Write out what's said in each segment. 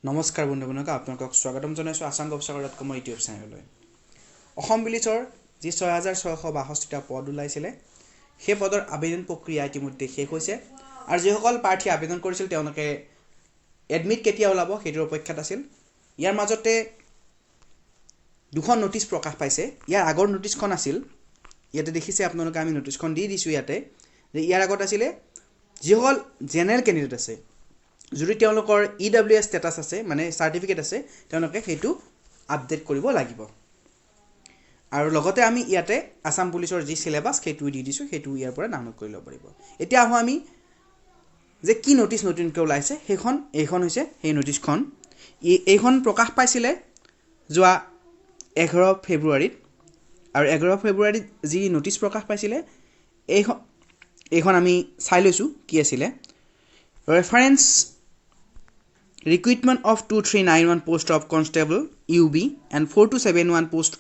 নমস্কাৰ বন্ধু বান্ধৱীসকল, আপোনালোকক স্বাগতম জনাইছোঁ আছাম গৱচাগৰ.কমৰ ইউটিউব চেনেললৈ। অসম পুলিচৰ যি 6662টা পদ ওলাইছিলে, সেই পদৰ আবেদন প্ৰক্ৰিয়া ইতিমধ্যে শেষ হৈছে আৰু যিসকল প্ৰাৰ্থীয়ে আবেদন কৰিছিল, তেওঁলোকে এডমিট কেতিয়া ওলাব সেইটোৰ অপেক্ষাত আছিল। ইয়াৰ মাজতে দুখন ন'টিচ প্ৰকাশ পাইছে। ইয়াৰ আগৰ ন'টিচখন আছিল, ইয়াতে দেখিছে আপোনালোকে, আমি ন'টিচখন দি দিছোঁ ইয়াতে যে ইয়াৰ আগত আছিলে যিসকল জেনেৰেল কেণ্ডিডেট আছে, যদি তেওঁলোকৰ ইডাব্লিউএছ ষ্টেটাছ আছে, মানে চাৰ্টিফিকেট আছে, তেওঁলোকে সেইটো আপডেট কৰিব লাগিব। আৰু লগতে আমি ইয়াতে আছাম পুলিচৰ যি চিলেবাছ সেইটো দি দিছোঁ, সেইটো ইয়াৰ পৰা ডাউনলোড কৰি ল'ব পাৰিব। এতিয়া আহোঁ আমি যে কি ন'টিচ নতুনকৈ ওলাইছে সেইখন। এইখন হৈছে সেই ন'টিচখন। এইখন প্ৰকাশ পাইছিলে যোৱা 11 ফেব্ৰুৱাৰীত আৰু 11 ফেব্ৰুৱাৰীত যি ন'টিচ প্ৰকাশ পাইছিলে, এইখন আমি চাই লৈছোঁ কি আছিলে। Reference recruitment of 2391 post of constable UB and 4271 post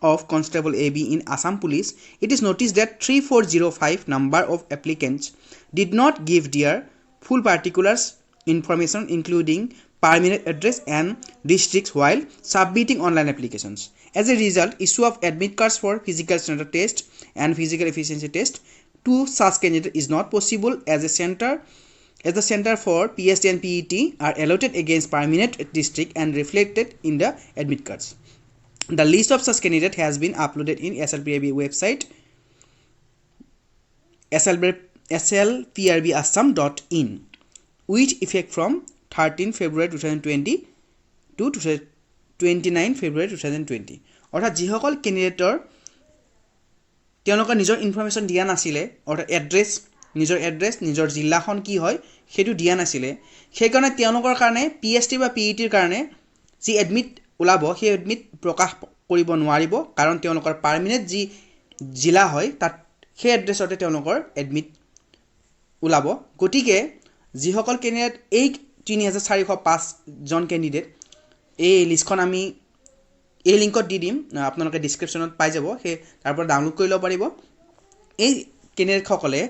of constable AB in Assam Police, it is noticed that 3405 number of applicants did not give their full particulars information, including permanent address and districts, while submitting online applications. As a result, issue of admit cards for physical standard test and physical efficiency test to such candidate is not possible as the center for PST and PET are allotted against permanent district and reflected in the admit cards. The list of such candidate has been uploaded in SLPRB website slprbassam.in with effect from 13 February 2020 to 29 February 2020. অৰ্থাৎ যিসকল কেণ্ডিডেটৰ তেওঁলোকৰ নিজৰ information দিয়া নাছিলে, অৰ্থাৎ address, নিজৰ address, নিজৰ জিলাখন কি হয় সেইটো দিয়া নাছিলে, সেইকাৰণে তেওঁলোকৰ কাৰণে পিএছটি বা পিইটিৰ কাৰণে যি এডমিট ওলাব, সেই এডমিট প্ৰকাশ কৰিব নোৱাৰিব। কাৰণ তেওঁলোকৰ পাৰ্মিনেণ্ট যি জিলা হয়, তাত সেই এড্ৰেছতে তেওঁলোকৰ এডমিট ওলাব। গতিকে যিসকল কেণ্ডিডেট, এই 3405জন কেণ্ডিডেট, এই লিষ্টখন আমি এই লিংকত দি দিম, আপোনালোকে ডিছক্ৰিপশ্যনত পাই যাব, সেই তাৰ পৰা ডাউনলোড কৰি ল'ব পাৰিব। এই কেণ্ডিডেটসকলে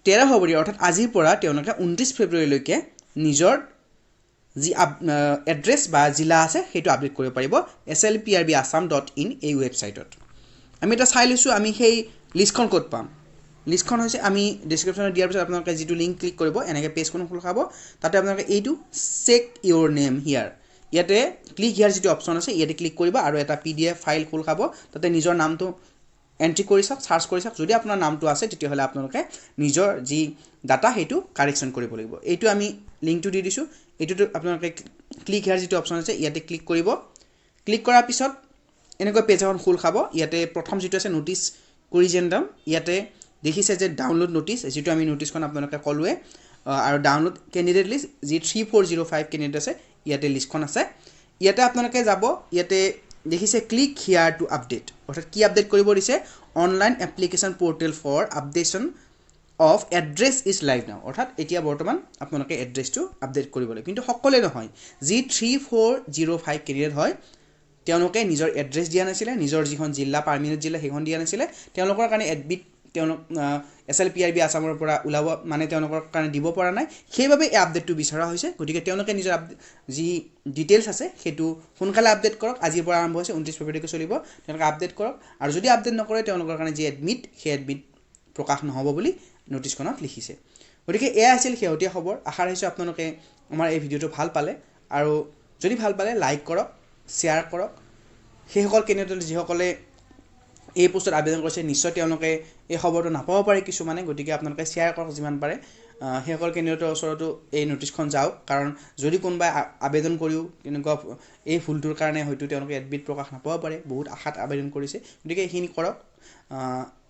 13 ফেব্ৰুৱাৰী, অৰ্থাৎ আজিৰ পৰা তেওঁলোকে 29 ফেব্ৰুৱাৰীলৈকে নিজৰ যি এড্ৰেছ বা জিলা আছে, সেইটো আপডেট কৰিব পাৰিব slprbassam.in এই ৱেবছাইটত। আমি এতিয়া চাই লৈছোঁ আমি সেই লিষ্টখন ক'ত পাম। লিষ্টখন হৈছে আমি ডিছক্ৰিপশ্যনত দিয়াৰ পিছত আপোনালোকে যিটো লিংক ক্লিক কৰিব, এনেকৈ পেজখন খোল খাব। তাতে আপোনালোকে এইটো চেক your name হিয়াৰ, ইয়াতে ক্লিক হিয়াৰ যিটো অপশ্যন আছে, ইয়াতে ক্লিক কৰিব আৰু এটা পিডিএফ ফাইল খোল খাব। তাতে নিজৰ নামটো এণ্ট্ৰি কৰি চাওক, চাৰ্চ কৰি চাওক। যদি আপোনাৰ নামটো আছে, তেতিয়াহ'লে আপোনালোকে নিজৰ যি ডাটা সেইটো কাৰেকশ্যন কৰিব লাগিব। এইটো আমি লিংকটো দি দিছোঁ। এইটোতো আপোনালোকে ক্লিক হিয়াৰ যিটো অপশ্যন আছে, ইয়াতে ক্লিক কৰিব। ক্লিক কৰাৰ পিছত এনেকৈ পেজ এখন খোল খাব। ইয়াতে প্ৰথম যিটো আছে ন'টিছ কৰিজেণ্ডাম, ইয়াতে দেখিছে যে ডাউনলোড ন'টিছ, যিটো আমি ন'টিছখন আপোনালোকে ক'লোৱে, আৰু ডাউনলোড কেণ্ডিডেট লিষ্ট, যি 3405 কেণ্ডিডেট আছে, ইয়াতে লিষ্টখন আছে। ইয়াতে আপোনালোকে যাব। ইয়াতে দেখিছে ক্লিক here two update. অৰ্থাৎ কি আপডেট কৰিব দিছে? Online application portal for updation of address is live now. অৰ্থাৎ এতিয়া বৰ্তমান আপোনালোকে এড্ৰেছটো আপডেট কৰিব লাগিব। কিন্তু সকলোৱে নহয়, যি 3405 কেণ্ডিডেট হয়, তেওঁলোকে নিজৰ এড্ৰেছ দিয়া নাছিলে, নিজৰ যিখন জিলা, পাৰ্মিনেণ্ট জিলা, সেইখন দিয়া নাছিলে, তেওঁলোকৰ কাৰণে এডমিট তেওঁলোক এছএলপিআৰবি আছামৰ পৰা ওলাব, মানে তেওঁলোকৰ কাৰণে দিব পৰা নাই। সেইবাবে এই আপডেটটো বিচৰা হৈছে। গতিকে তেওঁলোকে নিজৰ আপডেট যি ডিটেইলছ আছে, সেইটো সোনকালে আপডেট কৰক। আজিৰ পৰা আৰম্ভ হৈছে, 29 ফেব্ৰুৱাৰীলৈকে চলিব। তেওঁলোকে আপডেট কৰক আৰু যদি আপডেট নকৰে, তেওঁলোকৰ কাৰণে যি এডমিট, সেই এডমিট প্ৰকাশ নহ'ব বুলি ন'টিছখনত লিখিছে। গতিকে এয়া আছিল শেহতীয়া খবৰ। আশা ৰাখিছোঁ আপোনালোকে আমাৰ এই ভিডিঅ'টো ভাল পালে আৰু যদি ভাল পালে লাইক কৰক, শ্বেয়াৰ কৰক। সেইসকল কেণ্ডিডেট যিসকলে এই পোষ্টত আবেদন কৰিছে, নিশ্চয় তেওঁলোকে এই খবৰটো নাপাব পাৰে কিছুমানে। গতিকে আপোনালোকে শ্বেয়াৰ কৰক যিমান পাৰে, সেইসকল কেণ্ডিডেটৰ ওচৰতো এই ন'টিছখন যাওক। কাৰণ যদি কোনোবাই আবেদন কৰিও তেনেকুৱা এই ভুলটোৰ কাৰণে হয়তো তেওঁলোকে এডমিট প্ৰকাশ নাপাব পাৰে, বহুত আশাত আবেদন কৰিছে। গতিকে এইখিনি কৰক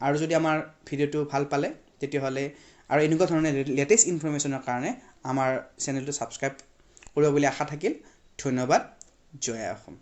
আৰু যদি আমাৰ ভিডিঅ'টো ভাল পালে, তেতিয়াহ'লে আৰু এনেকুৱা ধৰণে লেটেষ্ট ইনফৰমেশ্যনৰ কাৰণে আমাৰ চেনেলটো ছাবস্ক্ৰাইব কৰিব বুলি আশা থাকিল। ধন্যবাদ। জয় অসম।